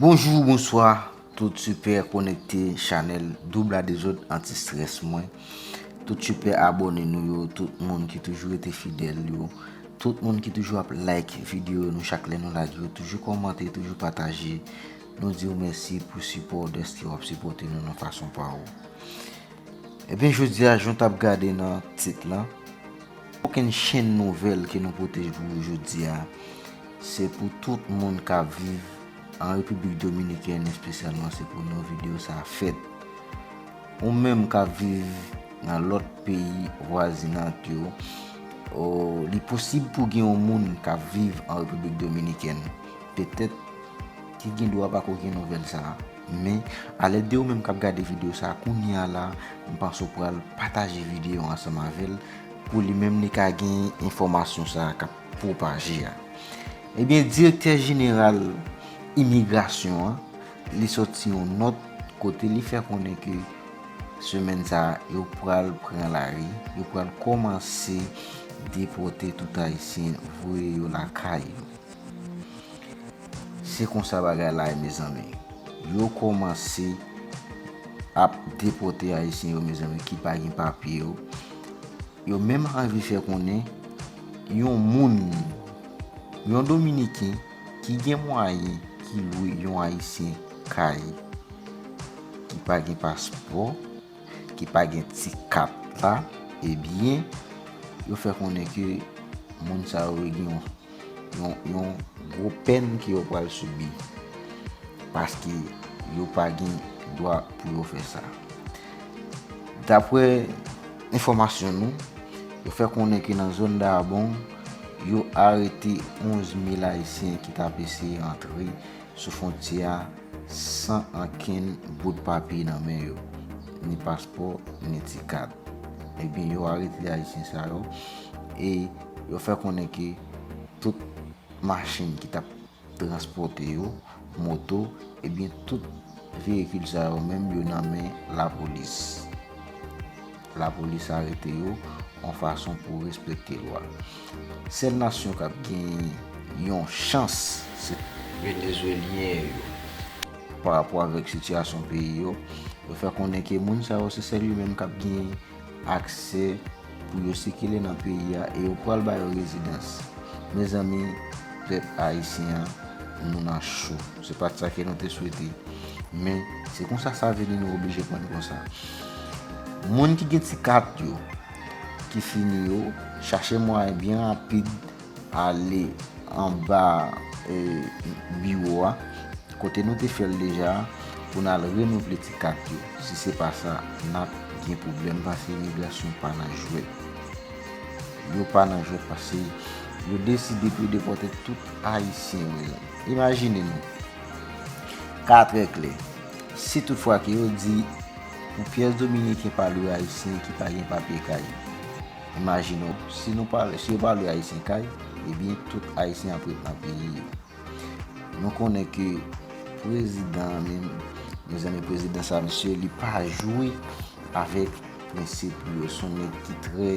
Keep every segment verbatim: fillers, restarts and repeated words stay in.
Bonjou, bonswa, tout sipè konekte chanèl Double A Dezòd anti-strès mwen. Tout sipè abòne nou yo, tout moun ki toujou rete fidèl yo, tout moun ki toujou ap like videyo nou chak lè nou lage yo, toujou kòmante, toujou pataje. Nou di w mèsi pou sipò w, dèske w ap sipòte nou nan fason pa w. Ebyen, jodi a, jan w t ap gade nan tit lan, okenn chenn nouvèl ke nou pote pou ou jodi a, se pou tout moun k ap viv an Repiblik Dominikèn, espesyalman, se pou nou videyo sa a fèt. Ou menm k ap viv nan lòt peyi vwazinant yo, o, li posib pou gen yon moun k ap viv an Repiblik Dominikèn, petèt ki gen dwa pako gen nouvèl sa a. Men, alèd de ou menm k ap gade videyo sa a kounye a la, m panse w pral pataje videyo ansanm avè l, pou li menm li ka gen enfòmasyon sa a k ap pwopaje a. Ebyen, direktè jeneral imigrasyon an, li sòti yon nòt kote li fè konnen ke semèn sa a, yo pral pran lari, yo pral kòmanse depòte tout Ayisyen, voye yo lakay yo. Se konsa bagay la ye, mezanmi. Yo kòmanse ap depòte Ayisyen yo, mezanmi, ki pa gen papye yo. Yo menm anvi fè konnen yon moun, yon Dominiken ki gen mwayen, ki lwe yon Ayisyen kay, ki pa gen paspò, ki pa gen ti kat la, ebyen, yo fè konnen ke moun sa yo gen yon, yon, yon gwo pèn ke yo pral sibi, paske yo pa gen dwa pou yo fè sa. Daprè enfòmasyon nou, yo fè konnen ke nan zòn Dabon, yo arete onz mil Ayisyen ki t ap eseye antre sou fwontyè a san ankenn bout papye nan men yo, ni paspò, ni ti kat. Ebyen, yo arete Ayisyen sa yo e yo fè konnen ke tout machin ki t ap transpòte yo, moto, ebyen, tout veyikil sa yo menm, yo nan men lapolis. Lapolis arete yo yon fason pou respekte lwa. Sèl nasyon k ap gen yon chans, se Venezwelyen yo. Pa rapò avèk sitiyasyon peyi yo, yo fè konnen ke moun sa yo se sèl yo menm k ap gen aksè pou yo sikile nan peyi a e yo pral ba yo rezidans. Mezanmi, pèp ayisyen an, nou nan cho. Se pa t sa ke nou te swete. Men, se konsa sa vini, nou oblije pran konsa. Moun ki gen ti kat yo, ki fini yo, chache mwayen byen rapid ale anba, e, biwo a, kote nou te fè l deja, pou n al renouvle ti kat yo. Si se pa sa, n ap gen pwoblèm, paske imigrasyon pa nan jwèt. Yo pa nan jwèt, paske yo deside pou yo depòte tout Ayisyen yo. Imajine nou, ka trè klè, si toutfwa ke yo di pou pyès Dominiken pa lwe Ayisyen ki pa gen papye kay. Imajine w, si nou pa, si yo pa lwe Ayisyen kay, ebyen, tout Ayisyen ap ret nan peyi yo. Nou konnen ke prezidan an menm, mezanmi, prezidan sa, misye, li pa jwe avèk prensip li yo. Se yon nèg ki trè,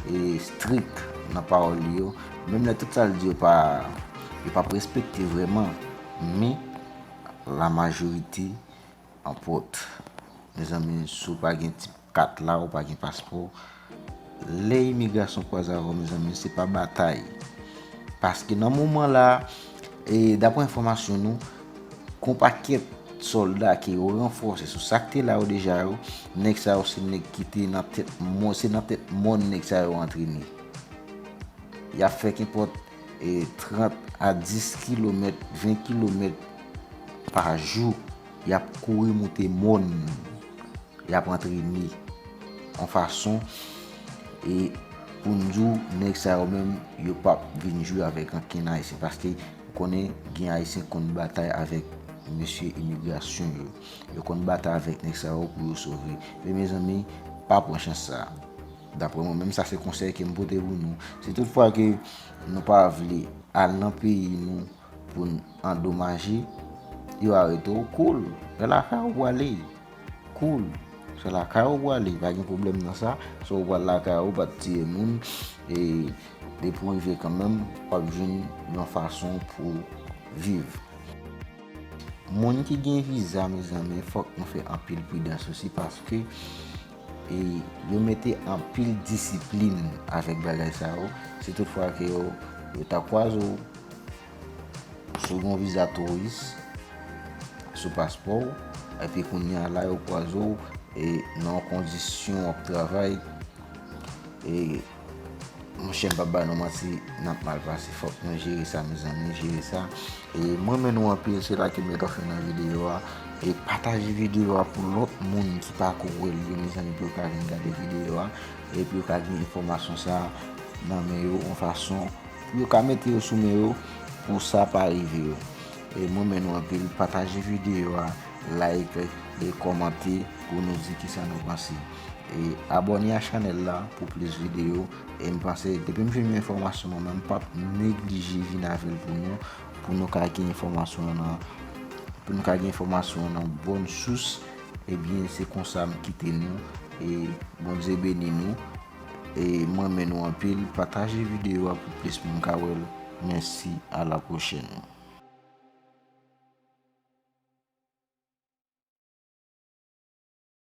e, strik nan pawòl li yo. Menm lè tout sa l di yo pa, yo p ap respekte vrèman, men lamajorite anpòt. Mezanmi, si w pa gen ti kat la, ou pa gen paspò, lè imigrasyon kwaze avè w, mezanmi, se pa batay. Paske nan moman la, e, daprè enfòmasyon nou, gon pakèt sòlda ke yo ranfòse sou sa k te la yo deja yo, nèg sa yo se nèg ki te nan tèt mòn, se nan tèt mòn nèg sa yo antrene. Y ap fè kenpòt, e, trant a dis kilomèt, ven kilomèt pa jou, y ap kouri moute mòn, y ap antrene yon fason, e pou n di w, nèg sa yo menm, yo p ap vin jwe avèk ankenn Ayisyen, paske ou konnen gen Ayisyen k konn batay avèk mesye imigrasyon yo, yo konn batay avèk nèg sa yo pou yo sove. Men mezanmi, pa pran chans sa. Daprè mwen menm, sa se konsèy ke m pote pou nou. Si toutfwa ke nou pa vle al nan peyi nou pou n andomaje, yo arete w, cool. Se lakay ou prale. Cool. Se lakay ou prale, pa gen pwoblèm nan sa. Si w pral lakay ou, pa t tiye moun, e depi w rive kanmenm, w ap jwenn yon fason pou viv. Moun ki gen viza, mezanmi, fòk nou fè anpil pridans osi, paske e yo mete anpil disiplin avèk bagay sa yo. Si toutfwa ke yo, yo ta kwaze w sou yon viza touris, sou paspò w, epi kounye a la yo kwaze w e nan yon kondisyon w ap travay, e monchè, m p ap ba nou manti, n ap mal pase. Fòk nou jere sa, mezanmi, jere sa. E mwen renmen nou anpil, se la ke m mete fen nan videyo a. E pataje videyo a pou lòt moun ki pako wè l yo, mezanmi, pou yo ka vin gade videyo a. E pou yo ka gen enfòmasyon sa nan men yo, yon fason pou yo ka mete yo sou men yo, pou sa pa rive yo. E mwen renmen nou anpil, pataje videyo a, like e kòmante pou nou di kisa nou panse. E abòne a chanèl la pou plis videyo. E m panse, depi m jwenn yon enfòmasyon, mwen menm, m p ap neglije vin avè l pou nou, pou nou ka gen enfòmasyon an nan, pou nou ka gen enfòmasyon an nan bòn sous. Ebyen, se konsa m kite nou. E Bondye beni nou. E mwen renmen nou anpil. Pataje videyo a pou plis moun ka wè l. Mèsi, a la pwochèn.